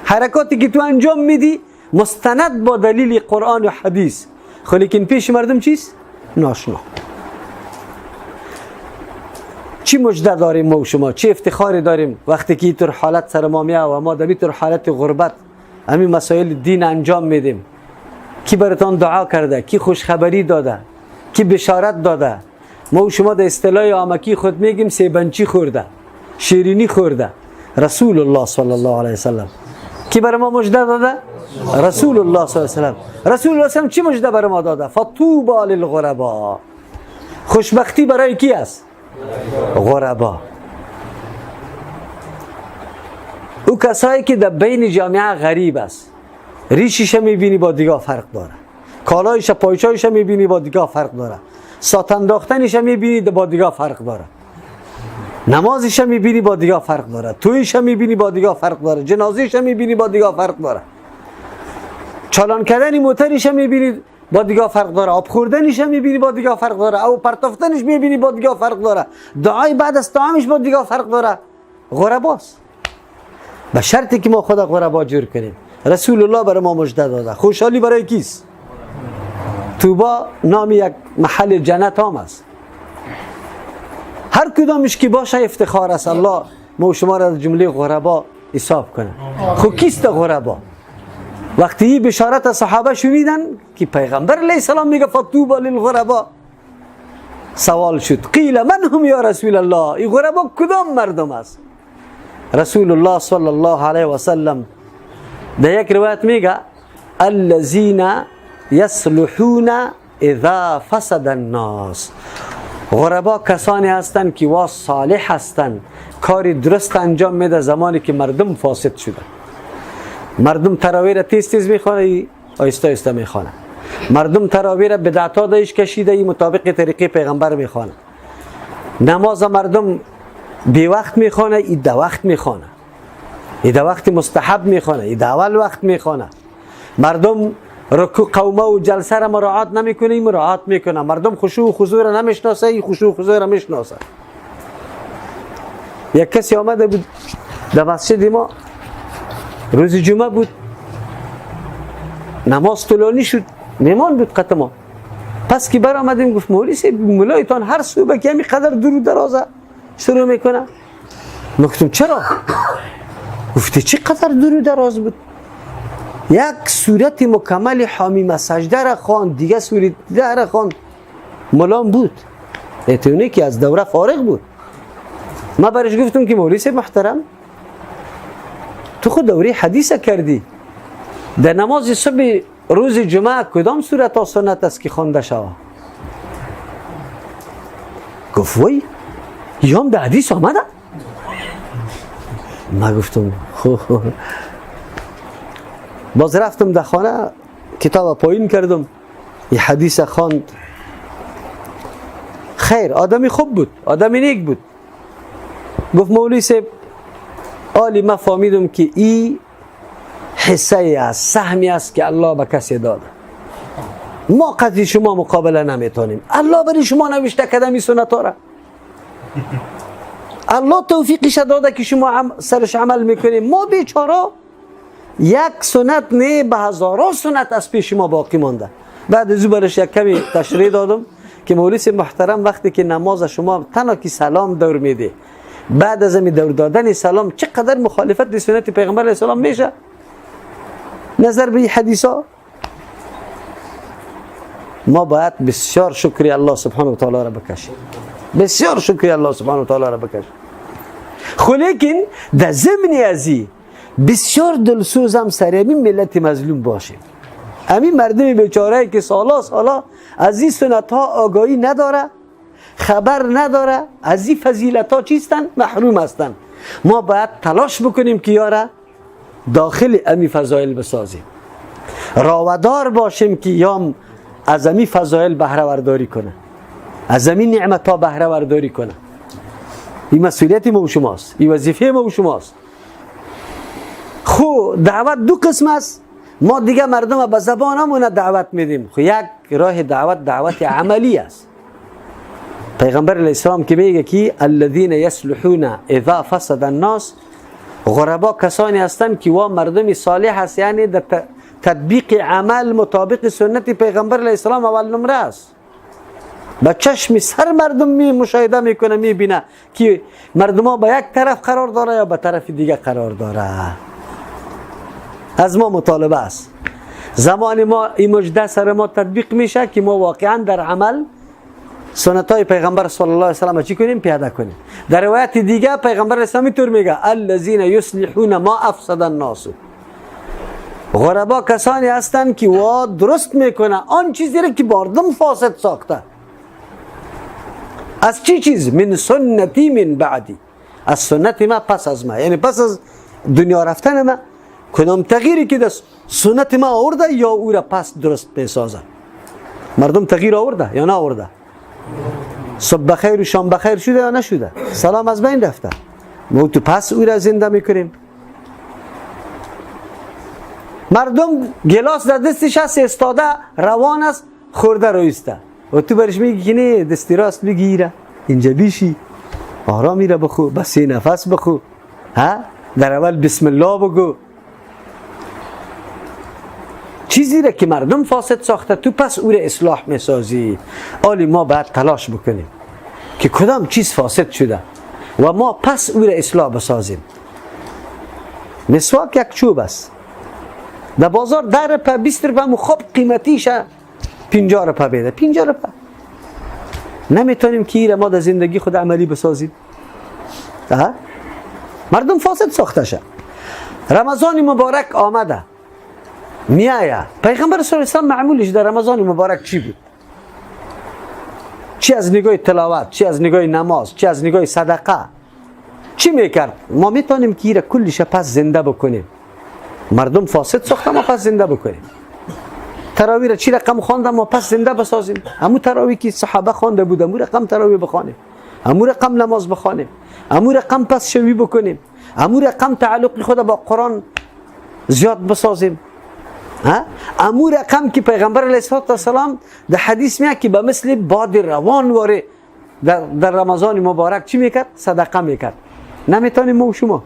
حرکاتی که تو انجام میدی مستند با دلیل قرآن و حدیث، خو لیکن پیش مردم چیست؟ ناشنا. چی مژده داریم ما و شما، چی افتخاری داریم وقتی که اینطور حالت سر ما میاد و ما در اینطور حالت غربت همین مسائل دین انجام میدیم. کی براتان دعا کرده، کی خوشخبری داده، کی بشارت داده؟ ما و شما در اصطلاح آمکی خود میگیم سیبنچی خورده، شیرینی خورده. رسول الله صلی الله علیه وسلم کی برای ما مژده داده؟ رسول الله صلی الله علیه وسلم. رسول الله صلی الله علیه وسلم چی مژده برای ما داده؟ فطوبی للغربا. خوشبختی برای کی است؟ غربا. او کسایی که در بین جامعه غریب است، ریشش میبینی با دیگه فرق داره، کالایش پایچایش میبینی با دیگه فرق داره، سات انداختنش میبینی با دیگه فرق داره، نمازش میبینی با دیگه فرق داره، تویش میبینی با دیگه فرق داره، جنازهش میبینی با دیگه فرق داره، چالان کردن موترش میبینی با دیگه فرق داره، آب خوردنش میبینی با دیگه فرق داره، او پرتافتنش میبینی با دیگه فرق داره، دعای بعد از طعامش با دیگه فرق داره. غرباست. به شرطی که ما خود غربا جور کنیم. رسول الله برای ما مژده داده. خوشحالی برای کیست؟ طوبی نام یک محل جنت هم است. هر کدامش که باشه افتخار است. الله ما شما را از جمله غربا حساب کنه. خو کیست غربا؟ وقتی این بشارت صحابه شنیدن که پیغمبر علیه السلام میگه فطوبی للغربا، سوال شد قیل من هم یا رسول الله، این غربا کدام مردم است؟ رسول الله صلی الله علیه و سلم در یک روایت میگه الذین یصلحون اذا فسد الناس. غربا کسانی هستند که وا صالح هستند، کاری درست انجام میده زمانی که مردم فاسد شده. مردم تراویح را تیز تیز میخوانه، آیسته آیسته میخوانه. مردم تراویح را بدعتا دایش کشیده، ای مطابق طریقه پیغمبر میخوانه. نماز مردم بی وقت میخوانه، ای دو وقت میخوانه، ای دو وقت مستحب میخوانه، ای دو اول وقت میخوانه. مردم رکوع قومه و جلسه را مراعات نمیکنه، ای مراعات میکنه. مردم خشوع و خضوع را نمیشناسه، ای خشوع و خضوع را میشناسه. یک کسی آمده بود در مسجد ما، روز جمعه بود، نماز طولانی شد، میمان بود قط ما. پس که بر آمدیم گفت مولوی صاحب مولایتان هر صبح که همین قدر درود درازه شروع میکنه. ما گفتم چرا؟ گفته چی قدر درود دراز بود؟ یک سورت مکمل حامیم سجده را خواند، دیگه سورت دیگه را خواند. ملام بود، اتونه که از دوره فارغ بود. ما برش گفتم که مولوی صاحب محترم تو خود دوره حدیث کردی، در نماز صبح روز جمعه کدام سورت ها سنت است که خوانده شود؟ گفت وای یام در حدیث آمده؟ ما گفتم خو. باز رفتم در خانه کتاب پایین کردم، یه حدیث خواند. خیر آدمی خوب بود، آدمی نیک بود. گفت مولوی صاحب آلی ما فهمیدم که ای حصه است، سهمی است که الله به کسی داده. ما قضیه شما مقابله نمیتونیم. الله برای شما نوشته کردم این سنت ها را، الله توفیقش داده که شما سرش عمل میکنیم. ما بیچاره یک سنت نه، به هزاران سنت از پیش ما باقی مانده. بعد از او برش یک کمی تشریح دادم که مولوی محترم وقتی که نماز شما تنها که سلام دور میده، بعد از این دور دادن سلام چقدر مخالفت سنت پیغمبر علیه السلام میشه نظر به حدیثا. ما باید بسیار شکری الله سبحانه و تعالی را بکشیم، بسیار شکری الله سبحانه و تعالی را بکشیم. خو لیکن در ضمن ازی بسیار دلسوزم سر همین ملت مظلوم باشیم، همین مردم بیچاره که سالا سالا از این سنت ها آگاهی نداره، خبر نداره، از این فضیلت ها چیستن؟ محروم هستن. ما باید تلاش بکنیم که یاره داخل امی فضایل بسازیم، راودار باشیم که یام از امی فضایل بهره ورداری کنه، از امی نعمت ها بهره ورداری کنه. این مسئولیت ما و شماست، این وظیفه ما و شماست. خو دعوت دو قسم است. ما دیگه مردم به زبان همون دعوت میدیم. خو یک راه دعوت، دعوت عملی است. پیغمبر علیه السلام که میگه که الذین یصلحون اذا فسد الناس، غربا کسانی هستند که وا مردم صالح هست، یعنی در تطبیق عمل مطابق سنت پیغمبر علیه السلام اول نمره است. با چشم سر مردم می مشاهده میکنه، میبینه که مردم ها به یک طرف قرار داره یا به طرف دیگه قرار داره. از ما مطالبه است. زمان ما این مجده سر ما تطبیق میشه که ما واقعا در عمل سنت های پیغمبر صلی الله علیه و سلم چی کنیم؟ پیاده کنیم. در روایت دیگه پیغمبر اسلامی طور میگه الذین یصلحون ما افسد الناس، غربا کسانی هستند که وا درست میکنه آن چیزی را که مردم فاسد ساخته. از چی چیز؟ من سنتی من بعدی، از سنت ما پس از ما، یعنی پس از دنیا رفتن ما کدام تغییری که در سنت ما آورده یا او را پس درست بسازه. مردم تغییر آورده یا نه آورده؟ صبح بخیر و شام بخیر شده یا نشده؟ سلام از بین رفته. ما تو پس او را زنده میکنیم. مردم گلاس در دستش هست، استاده روان است، خورده رویسته و تو برش میگی که نه دستی راست بگیره اینجا بیشی آرامی را بخو، بس نفس بخو، ها در اول بسم الله بگو. چیزی را که مردم فاسد ساخته تو پس او را اصلاح میسازی. آلی ما باید تلاش بکنیم که کدام چیز فاسد شده و ما پس او را اصلاح بسازیم. مسواک یک چوب است، در بازار 10 روپه 20 روپه مخاب قیمتیشه 50 روپه بیده، 50 روپه. نمیتونیم که ایره ما در زندگی خود عملی بسازیم. مردم فاسد ساخته شه. رمضان مبارک آمده میایه. پیغمبر صلی الله علیه و سلم معمولش در رمضان مبارک چی بود؟ چی از نگاه تلاوت، چی از نگاه نماز، چی از نگاه صدقه، چی میکرد؟ ما میتونیم که ایره کلش پس زنده بکنیم. مردم فاسد ساخته، ما پس زنده بکنیم. تراوی را چی رقم خواندم ما پس زنده بسازیم. همون تراوی که صحابه خوانده بود همون رقم تراوی بخوانیم، همون رقم نماز بخوانیم، همون رقم پس شوی بکنیم، همون رقم تعلق خود با قرآن زیاد بسازیم. همون رقم که پیغمبر علیه السلام در حدیث میاد که به مثل باد روان واره در رمضان مبارک چی میکرد؟ صدقه میکرد. نمیتونیم ما و شما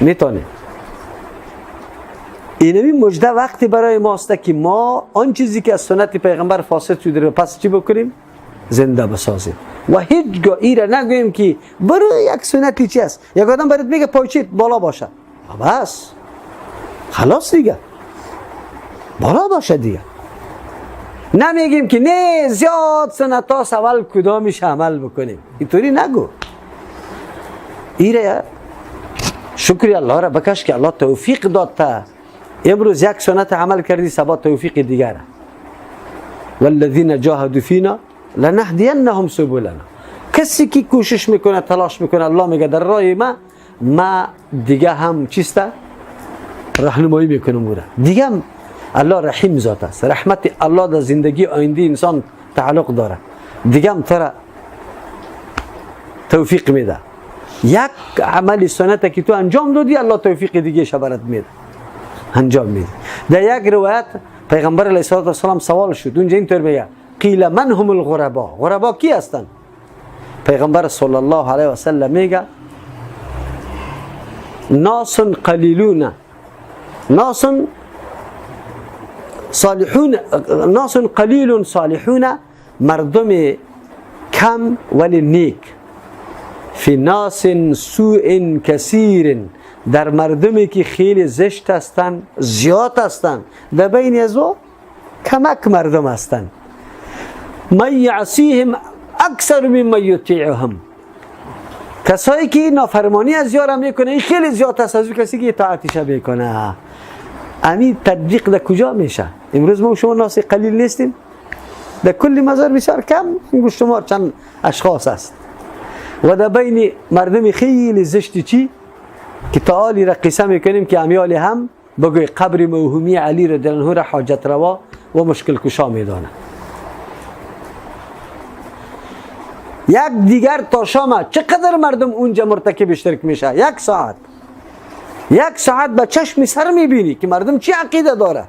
میتونیم. اینمی مجده وقتی برای ماست که ما آن چیزی که از سنت پیغمبر فاسد شده رو پس چی بکنیم؟ زنده بسازیم. و هیچگاه ایره نگوییم که برای یک سنتی چی است. یک آدم برات میگه پایچیت بالا باشه، بس خلاص دیگه بالا باشه دیگه. نمیگیم که نه زیاد سنت ها اول کدامش عمل بکنیم، اینطوری نگو. ایره شکری الله را بکش که الله توفیق داد تا امروز یک سنت عمل کردی، سبا توفیق دیگره. والذین جاهدوا فینا لنهدینهم سبلنا. کسی که کوشش میکنه تلاش میکنه، الله میگه در راه ما دیگه هم چیسته راهنمایی میکنم او را. دیگه هم الله رحیم ذات است، رحمت الله در زندگی آینده انسان تعلق داره، دیگه هم ترا توفیق میده. یک عمل سنت که تو انجام دادی، الله توفیق دیگه برات میده، انجام میده. در یک روایت پیغمبر علیه الصلاة والسلام سوال شد، اونجا اینطور میگه قیل من هم الغربا، غربا کی هستند؟ پیغمبر صلی الله علیه و سلم میگه ناس قلیلون، ناس صالحون، ناس قلیل صالحون، مردم کم ولی نیک، فی ناس سوء کثیر، در مردمی که خیلی زشت هستند، زیاد هستند، در بین از او کمک مردم هستند. من یعصیهم اکثر ممن یطیعهم، کسایی که نافرمانی از یارم میکنه این خیلی زیاد است از او کسی که اطاعتش میکنه. امی تطبیق در کجا میشه؟ امروز ما شما ناس قلیل نیستیم، در کل مزار بسیار کم انگشت شمار چند اشخاص است و در بین مردم خیلی زشتی چی که تعالی را قصه میکنیم که امیال هم بگوی قبر موهومی علی رضی الله عنه را حاجت روا و مشکل کشا میدانه. یک دیگر تا شام چقدر مردم اونجا مرتکب شرک میشه؟ یک ساعت، یک ساعت به چشم سر میبینی که مردم چی عقیده داره.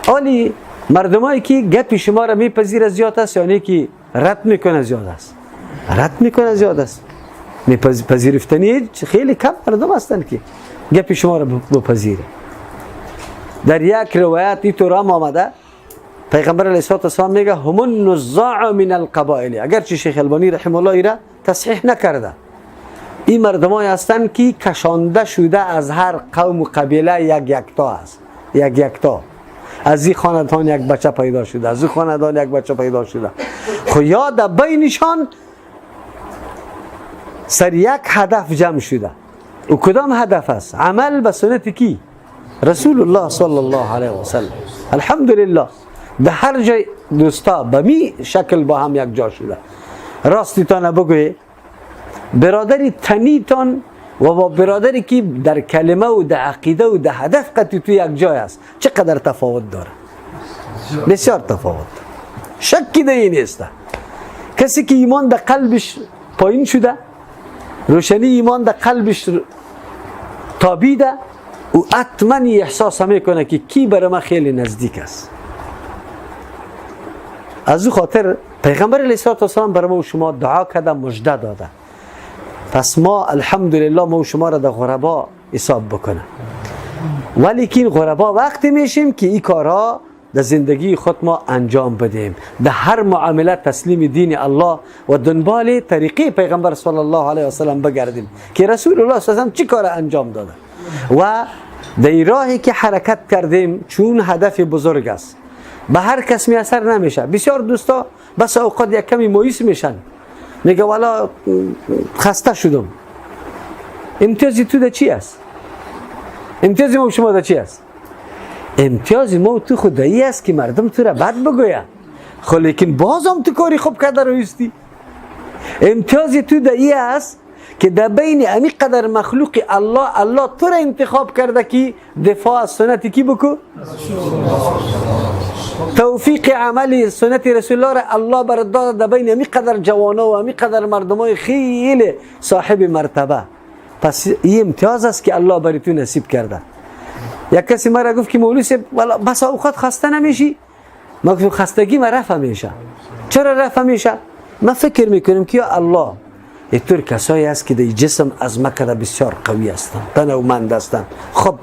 آلی مردمایی که گپی شما را میپذیره زیاد است، یعنی که رد میکنه زیاد است، رد میکنه زیاد است. پذیرفتنی خیلی کم مردم هستند که گپی شما را بپذیره. در یک روایت اینطور هم آمده پیغمبر علیه الصلاة والسلام میگه هم النزاع من القبائل، اگرچه شیخ البانی رحمه الله ایرا تصحیح نکرده، این مردمای هستند که کشانده شده از هر قوم و قبیله یک یکتا است، یک یکتا، از این خاندان یک بچه پیدا شده، از این خاندان یک بچه پیدا شده، خب یا در بینشان سر یک هدف جمع شده. و کدام هدف است؟ عمل به سنت کی؟ رسول الله صلی الله علیه و سلم. الحمدلله در هر جای دوستا به می شکل با هم یک جا شده. راستیتان بگوی برادری تنیتان و با برادری که در کلمه و در عقیده و در هدف قطعی تو یک جای است چقدر تفاوت داره؟ بسیار تفاوت داره، شکی در این نیست. کسی که ایمان در قلبش پایین شده، روشنی ایمان در قلبش تابیده، او حتما احساس میکنه که کی برای من خیلی نزدیک است. از او خاطر پیغمبر علیه الصلاة والسلام برای ما و شما دعا کرده، مژده داده. پس ما الحمدلله ما و شما را در غربا حساب بکنه، ولیکن غربا وقتی میشیم که این کارها در زندگی خود ما انجام بدیم، در هر معامله تسلیم دین الله و دنبال طریقه پیغمبر صلی الله علیه و سلم بگردیم که رسول الله صلی الله علیه و سلم چی کار انجام داده و در راهی که حرکت کردیم، چون هدف بزرگ است به هر کس می اثر نمیشه. بسیار دوستا بس اوقات یک کمی مایوس میشن، میگه والا خسته شدم. امتیازی تو در چی است؟ امتیازی ما شما در چی است؟ امتیاز ما تو خدایی است که مردم تو را بد بگوید، خب لیکن بازم تو کاری خوب کرده رویستی. امتیاز تو در ای است که در بین امی قدر مخلوق الله، الله تو را انتخاب کرده که دفاع از سنت کی بکو؟ توفیق عمل سنت رسول الله را الله بر داد در بین امی قدر جوانا و امی قدر مردمای خیلی صاحب مرتبه. پس این امتیاز است که الله بر تو نصیب کرده. یک کسی مرا گفت که مولوی صاحب بس اوقات خسته نمیشی؟ ما گفتم خستگی ما رفع میشه. چرا رفع میشه؟ ما فکر میکنیم که یا الله اینطور کسایی هست که در جسم از مکه بسیار قوی هستند، تنومند هستند. خب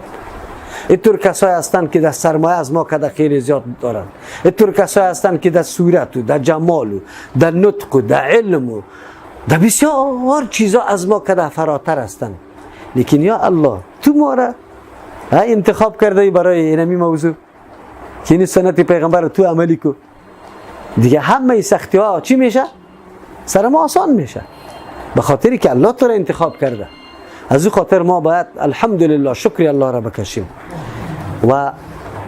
اینطور کسایی هستند که در سرمایه از ما کده خیلی زیاد دارند. اینطور کسایی هستند که در صورت و در جمال و در نطق و در علم و در بسیار چیزا از ما کده فراتر هستند. لیکن یا الله تو ما را انتخاب کرده برای اینمی موضوع که این سنت پیغمبر تو عملی کو، دیگه همه سختی ها چی میشه؟ سر ما آسان میشه، به خاطری که الله تو را انتخاب کرده. از او خاطر ما باید الحمدلله شکر الله را بکشیم و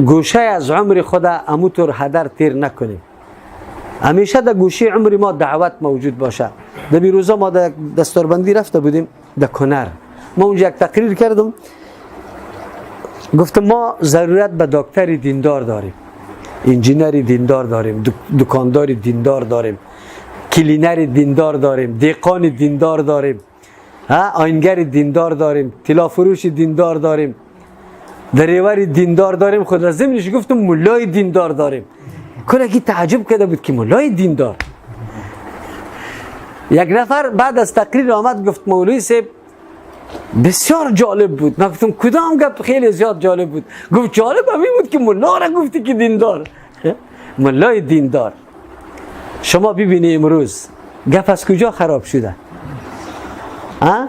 گوشه از عمر خود اموتور هدر تیر نکنیم. همیشه در گوشه عمر ما دعوت موجود باشه. در بیروزا ما در دستوربندی رفته بودیم در کنر، ما اونجا یک تقریر کردم، گفتم ما ضرورت به دکتر دیندار داریم، انجینر دیندار داریم، دکاندار دیندار داریم، کلینر دیندار داریم، دیقان دیندار داریم، آینگر دیندار داریم، طلا فروش دیندار داریم، دریوری دیندار داریم. خود را ضمنش گفتم مولای دیندار داریم. کلکی تعجب کرده بود که مولای دیندار. یک نفر بعد از تقریر آمد گفت مولوی صاحب بسیار جالب بود. من گفتم کدام گپ خیلی زیاد جالب بود؟ گفت جالب همین بود که ملا را گفتی که دیندار، ملای دیندار. شما ببینی امروز گپ از کجا خراب شده؟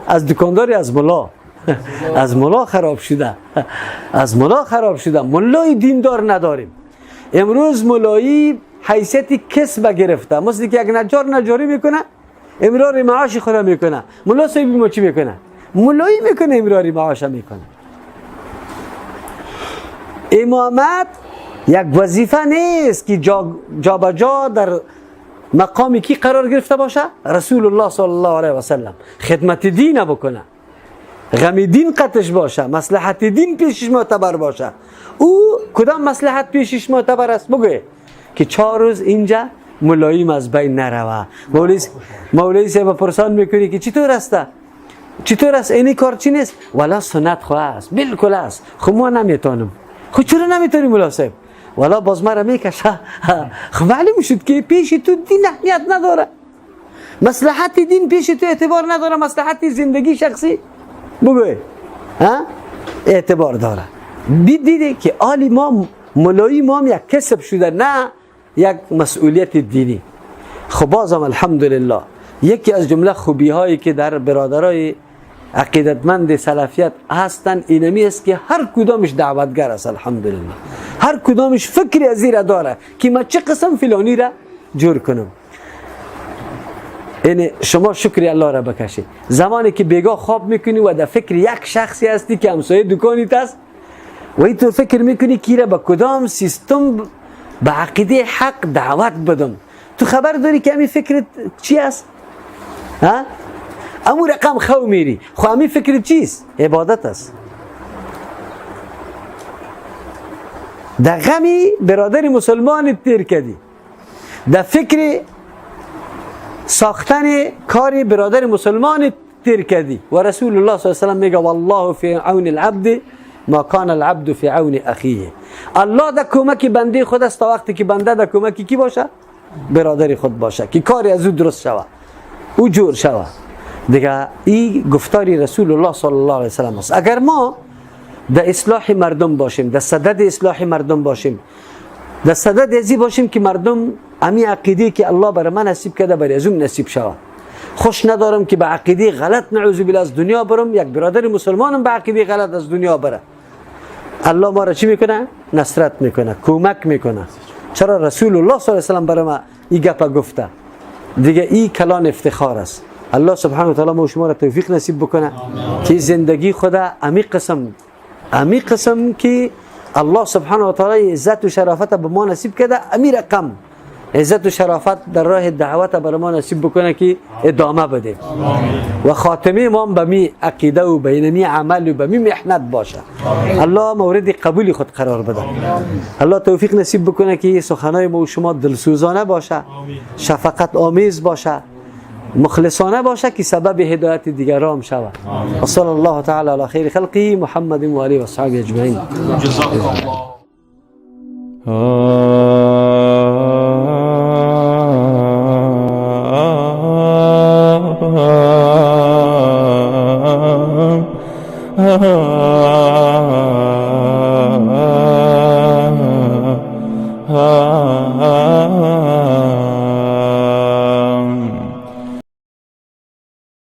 از دکانداری، از ملا، از ملا خراب شده، از ملا خراب شده. ملای دیندار نداریم امروز. ملایی حیثیت کسب گرفته، مثل که یک نجار نجاری میکنه امرار معاش خدا میکنه. ملا صاحب ما چی میکنه؟ ملایی میکنه، امرار معاش میکنه. امامت یک وظیفه نیست که جا به جا در مقامی کی قرار گرفته باشه؟ رسول الله صلی الله علیه و سلم خدمت دین بکنه، غم دین قطش باشه، مصلحت دین پیشش معتبر باشه. او کدام مصلحت پیشش معتبر است؟ بگه که 4 روز اینجا ملایم از بین نروه. مولوی صاحب پرسان میکنی که چطور است؟ چطور است؟ اینی کار چی نیست؟ ولا سنت خو است، بالکل است. خب ما نمیتونم. خب چرا نمیتونی مولا صاحب؟ ولا باز مرا میکشه. خب معلوم شد که پیش تو دین اهمیت نداره، مصلحت دین پیش تو اعتبار نداره، مصلحت زندگی شخصی بگو ها اعتبار داره. دیده که آلی ما ملایی ما یک کسب شده، نه یک مسئولیت دینی. خب بازم الحمدلله یکی از جمله خوبی هایی که در برادرای عقیدتمند سلفیت هستند اینمی است که هر کدامش دعوتگر است. الحمدلله هر کدامش فکری از زیر داره که ما چه قسم فلانی را جور کنم. یعنی شما شکری الله را بکشید زمانی که بیگاه خواب میکنی و در فکر یک شخصی هستی که همسایه دکانیت است و این تو فکر میکنی که را به کدام سیستم به عقیده حق دعوت بدم. تو خبر داری که همین فکر چی است؟ ها؟ امو رقم خو میری. خو همین فکر چیست؟ عبادت است. در غمی برادر مسلمان تیر کردی، در فکر ساختن کاری برادر مسلمان تیر کردی. و رسول الله صلی الله علیه و سلم میگه والله فی عون العبد ما کان العبد فی عون اخیه. الله در کمک بنده خود است تا وقتی که بنده در کمک کی باشه؟ برادر خود باشه که کاری از او درست شوه، او جور شوه. دیگه این گفتاری رسول الله صلی الله علیه و سلم است. اگر ما در اصلاح مردم باشیم، در صدد اصلاح مردم باشیم، در صدد ازی باشیم که مردم امی عقیده که الله بر من نصیب کرده بر ازم نصیب شوه. خوش ندارم که به عقیده غلط نعوذ بالله از دنیا برم، یک برادر مسلمانم به عقیده غلط از دنیا بره. الله ما را چی میکنه؟ نصرت میکنه، کمک میکنه. چرا رسول الله صلی الله علیه و سلم برای ما این گپ گفته؟ دیگه این کلان افتخار است. الله سبحانه و تعالی ما شما را توفیق نصیب بکنه که زندگی خدا امی قسم که الله سبحانه و تعالی عزت و شرافت به ما نصیب کرده، امی رقم عزت و شرافت در راه دعوت بر ما نصیب بکنه که ادامه بده و خاتمه ما به می عقیده و به می عمل و به می محنت باشه. الله مورد قبول خود قرار بده. الله توفیق نصیب بکنه که سخنای ما و شما دلسوزانه باشه، شفقت آمیز باشه، مخلصانه باشه که سبب هدایت دیگران شود. و صلی الله تعالی علی خیر خلقه محمد و آله و اصحابه اجمعین. جزاک الله.